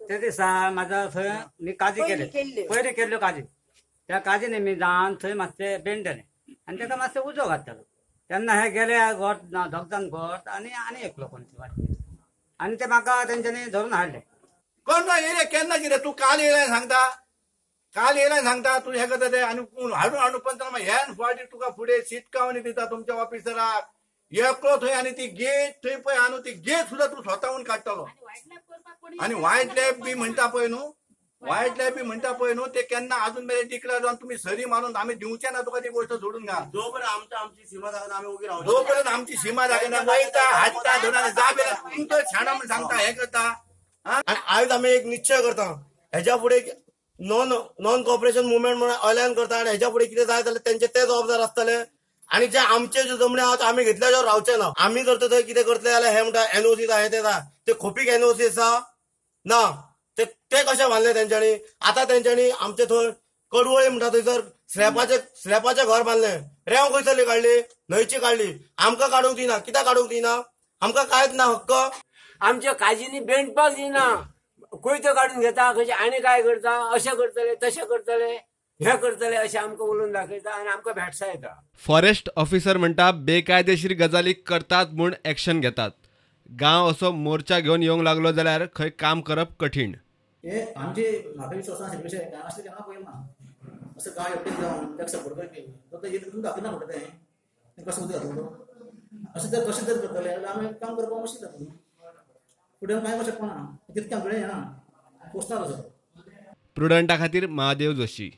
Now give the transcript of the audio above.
ते दिसा म्हाजा थंय मी काजी केले, पयली केल्ल्यो काजी, त्या काजीने मी जावन थंय मातशें बेंडले आनी ताका मातशें उजो घातलो. तेन्ना हे गेले गोट दोग गोट आनी आनी एकलो कोण आनी ते म्हाका तेंच्यांनी धरून हाडले. कोण ना येयले केन्ना कितें तूं काल येयल्यान सांगता, काल येयल्यान सांगता तूं हें करता ते आनी हाडून हाडून पंचनामा ह्यान फावटी तुका फुडें शिटकावणी दिता तुमच्या ऑफिसराक एकलो थंय आनी ती गेट थंय पळय आनी ती गेट सुद्दां तूं स्वताहून काडटलो. आनी वायट लॅब बी म्हणटा पळय न्हू, वायट लॅब बी म्हणटा पळय न्हू, ते केन्ना अजून मेरेन डिक्लेअर जावन तुमी सरी मारून आमी दिवचे ना तुका ती गोश्ट सोडून घाल. जोपर्यंत आमची सीमा दाखयना आमी उगी रावता, जोपर्यंत आमची सीमा दाखयना वयता हाडटा धरून जाब तूं तर शाणा म्हण सांगता हें करता. आनी आयज आमी एक निश्चय करता हेज्या फुडें नॉन कॉपरेशन मुवमेंट म्हणून अलायन करता आनी हेज्या फुडें कितें जाय जाल्यार तेंचे ते जबाबदार आसतले. आनी जे आमचे ज्यो जमणी आहा आमी घेतल्या शिवाय रावचे ना. आमी जर थंय कितें करतले जाल्यार हे म्हणटा एनओसी हे ते जाय, ते खोपीक एनओसी आसा ना, ते कशें बांदले तेंच्यांनी. आतां तेंच्यांनी आमचे थंय कडवळी म्हणटा थंयसर स्लॅपाचें घर बांदलें, रेंव खंयसरली काडली, न्हंयची काडली, आमकां काडूंक दिना. कित्याक काडूंक दिना? आमकां कांयच ना हक्क. आमच्या काजींनी बेंडपाक दिना, कोयतो काडून घेता, खंयचे आनी काय करता, अशें करतले तशें करतले हे करतले अशें आमकां उलोवन दाखयता आनी आमकां भेटसायता. फॉरेस्ट ऑफिसर म्हणटा बेकायदेशीर गजाली करतात म्हूण एक्शन घेतात. गांव असो मोर्चा घेवन येवंक लागलो जाल्यार खंय काम करप कठीण. हे आमचे म्हाका विश्वास आशिल्ले कशें काय असलें केन्ना पळयलें ना, असं गांव एकटेन जावन ताका सपोर्ट करपी तो तें दाखयना म्हणटा तें कसो उदक घातलो अशें जर तशें जर करतले जाल्यार आमी काम करपाक मुश्कील जातलें, फुडें कांय करूं शकना, तितकें आमचे कडेन येना पोसना तसो. प्रुडंटा खातीर महादेव जोशी.